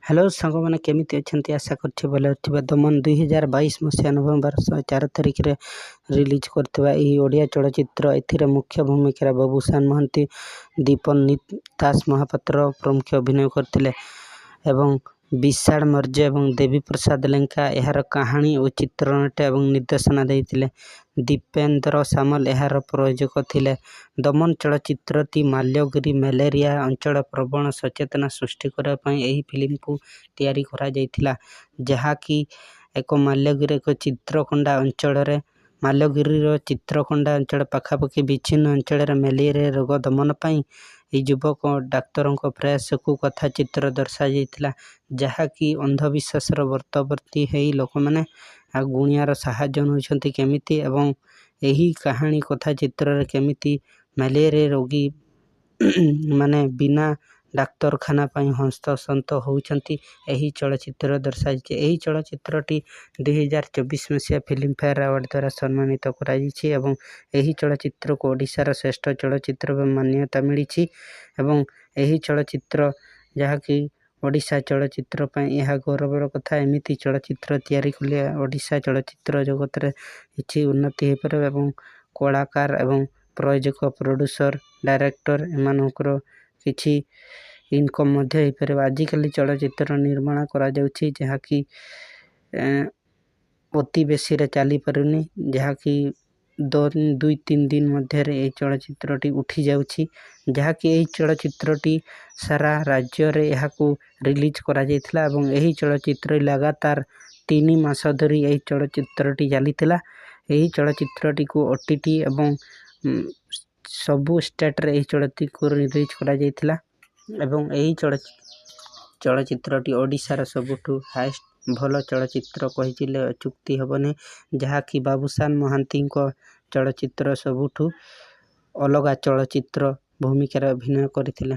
Hello ସାଙ୍ଗମାନେ, କେମିତି ଅଛନ୍ତି? ଆଶା କରୁଛି ଭଲ ଥିବେ। ଦମନ 2022 ମସିହା ନଭେମ୍ବର 4 ତାରିଖରେ ରିଲିଜ୍ କରିଥିବା ଏହି ଓଡ଼ିଆ ଚଳଚ୍ଚିତ୍ର। ଏଥିରେ ମୁଖ୍ୟ ଭୂମିକାରେ ବାବୁସାନ ମହାନ୍ତି, ଦୀପନ୍ୱିତା ଦାସ ମହାପାତ୍ର ପ୍ରମୁଖ ଅଭିନୟ କରିଥିଲେ ଏବଂ ବିଶାଳ ମୌର୍ଯ୍ୟ ଏବଂ ଦେବୀ ପ୍ରସାଦ ଲେଙ୍କା ଏହାର କାହାଣୀ ଓ ଚିତ୍ରନାଟ୍ୟ ଏବଂ ନିର୍ଦ୍ଦେଶନା ଦେଇଥିଲେ। ଦୀପେନ୍ଦ୍ର ସାମଲ ଏହାର ପ୍ରଯୋଜକ ଥିଲେ। ଦମନ ଚଳଚ୍ଚିତ୍ରଟି ମାଲ୍ୟଗିରି ମ୍ୟାଲେରିଆ ଅଞ୍ଚଳ ପ୍ରବଣ ସଚେତନା ସୃଷ୍ଟି କରିବା ପାଇଁ ଏହି ଫିଲ୍ମକୁ ତିଆରି କରାଯାଇଥିଲା, ଯାହାକି ଏକ ମାଲ୍ୟଗିରି ଏକ ଚିତ୍ରକୋଣ୍ଡା ଅଞ୍ଚଳରେ, ମାଲ୍ୟଗିରିର ଚିତ୍ରକୋଣ୍ଡା ଅଞ୍ଚଳ ପାଖାପାଖି ବିଚ୍ଛିନ୍ନ ଅଞ୍ଚଳରେ ମ୍ୟାଲେରିଆ ରୋଗ ଦମନ ପାଇଁ ଏହି ଯୁବକ ଡାକ୍ତରଙ୍କ ପ୍ରୟାସକୁ କଥାଚିତ୍ର ଦର୍ଶାଯାଇଥିଲା, ଯାହାକି ଅନ୍ଧବିଶ୍ୱାସର ବର୍ତ୍ତବର୍ତ୍ତୀ ହେଇ ଲୋକମାନେ ଆଉ ଗୁଣିଆର ସାହାଯ୍ୟ ନେଉଛନ୍ତି କେମିତି, ଏବଂ ଏହି କାହାଣୀ କଥାଚିତ୍ରରେ କେମିତି ମ୍ୟାଲେରିଆ ରୋଗୀ ମାନେ ବିନା ଡାକ୍ତରଖାନା ପାଇଁ ହନ୍ତସନ୍ତ ହେଉଛନ୍ତି, ଏହି ଚଳଚ୍ଚିତ୍ର ଦର୍ଶାଯାଇଛି। ଏହି ଚଳଚ୍ଚିତ୍ରଟି 2024 ମସିହା ଫିଲ୍ମଫେୟାର ଆୱାର୍ଡ଼ ଦ୍ୱାରା ସମ୍ମାନିତ କରାଯାଇଛି ଏବଂ ଏହି ଚଳଚ୍ଚିତ୍ରକୁ ଓଡ଼ିଶାର ଶ୍ରେଷ୍ଠ ଚଳଚ୍ଚିତ୍ର ମାନ୍ୟତା ମିଳିଛି। ଏବଂ ଏହି ଚଳଚ୍ଚିତ୍ର ଯାହାକି ଓଡ଼ିଶା ଚଳଚ୍ଚିତ୍ର ପାଇଁ ଏହା ଗୌରବର କଥା। ଏମିତି ଚଳଚ୍ଚିତ୍ର ତିଆରି କଲେ ଓଡ଼ିଶା ଚଳଚ୍ଚିତ୍ର ଜଗତରେ କିଛି ଉନ୍ନତି ହୋଇପାରିବ ଏବଂ କଳାକାର ଏବଂ ପ୍ରଯୋଜକ, ପ୍ରଡ୍ୟୁସର୍, ଡାଇରେକ୍ଟର୍ ଏମାନଙ୍କର କିଛି ଇନକମ୍ ମଧ୍ୟ ହେଇପାରିବ। ଆଜିକାଲି ଚଳଚ୍ଚିତ୍ର ନିର୍ମାଣ କରାଯାଉଛି, ଯାହାକି ଅତି ବେଶୀରେ ଚାଲିପାରୁନି, ଯାହାକି 2-3 ଦିନ ମଧ୍ୟରେ ଏହି ଚଳଚ୍ଚିତ୍ରଟି ଉଠିଯାଉଛି। ଯାହାକି ଏହି ଚଳଚ୍ଚିତ୍ରଟି ସାରା ରାଜ୍ୟରେ ଏହାକୁ ରିଲିଜ୍ କରାଯାଇଥିଲା ଏବଂ ଏହି ଚଳଚ୍ଚିତ୍ର ଲଗାତାର 3 ମାସ ଧରି ଏହି ଚଳଚ୍ଚିତ୍ରଟି ଚାଲିଥିଲା। ଏହି ଚଳଚ୍ଚିତ୍ରଟିକୁ OTT ଏବଂ ସବୁ ଷ୍ଟେଟ୍ରେ ଏହି ଚଳଚ୍ଚିତ୍ରକୁ ରିଲିଜ୍ କରାଯାଇଥିଲା ଏବଂ ଏହି ଚଳଚ୍ଚିତ୍ରଟି ଓଡ଼ିଶାର ସବୁଠୁ ହାଏଷ୍ଟ ଭଲ ଚଳଚ୍ଚିତ୍ର କହିଥିଲେ ଅତ୍ୟୁକ୍ତି ହେବନି, ଯାହାକି ବାବୁସାନ ମହାନ୍ତିଙ୍କ ଚଳଚ୍ଚିତ୍ର ସବୁଠୁ ଅଲଗା ଚଳଚ୍ଚିତ୍ର ଭୂମିକାରେ ଅଭିନୟ କରିଥିଲେ।